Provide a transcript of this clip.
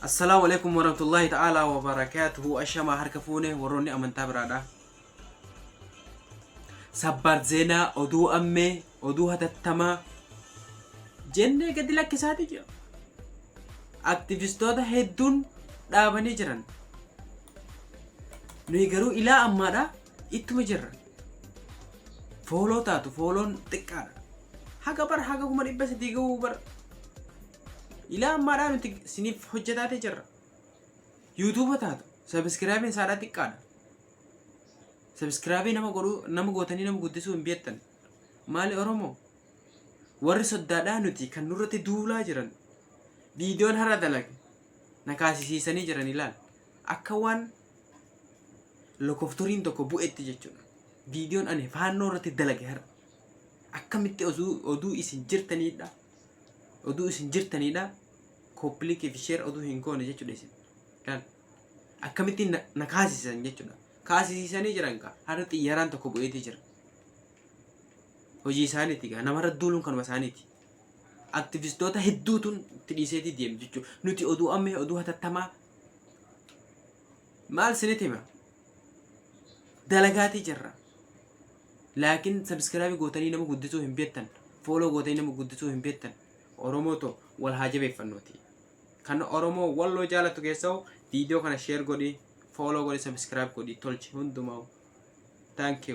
Assalaamu alaikum warahmatullahi ta'ala wa barakaatuhu. Ashamaa, harka fuune warroonni amantaa biraadha. Sabbaar zeenaa, oduu ammee, oduu hatattamaa jennee gadi lakkisaati jira. Aktivistoota hedduun dhaabanii jiran. Nuyi garuu ilaa ammaadha ittuma jirra. Follow taatu follown xiqqaadha. Haga bara haga 300,000 gahuu bara. Ilaa ammaadhaa nuti siniif hojjetaatee jirra. YouTube taatu subscribeiin isaadhaa xiqqaadha. Subscribe nama godhuu, nama gootanii nama guddisuu hin beektan. Maali Oromoo? Warri soddaadhaa nuti kan nurratti duulaa jiran, viidiyoon har'a dalage na kaasisiisanii jiran. Ilaal, akka waan lokoftoriin tokko bu'etti jechuudha. Viidiyoon ani faannoo irratti dalage har'a akkamitti oduu isin jirtanidha. Oduu isin jirtanidha. Copy link fi share oduu hin goone jechuudha isin. Ilaal, akkamitti na kaasisan jechuudha. Kaasisiisanii jiran kaa, har'a xiyyaaraan tokko bu'eetii jira. Hojii isaaniiti gaa, namarra duuluun kanuma isaaniiti. Aktivistoota hedduutuun itti dhiiseetii deemu jechuudha. Nuti oduu ammee, oduu hatattamaa maal isinitti hima? Dalagaatii jirra. Laakiin subscribe gootanii nama guddisuu hin beektan. Follow gootanii nama guddisuu hin beektan. Oromoo to wal haa jabeeffannuuti. Kan Oromoo Walloo jaalattu keessaa viidiyoo kana share godhi, follow godhi, subscribe godhi, tolchi hundumaa. Thank you.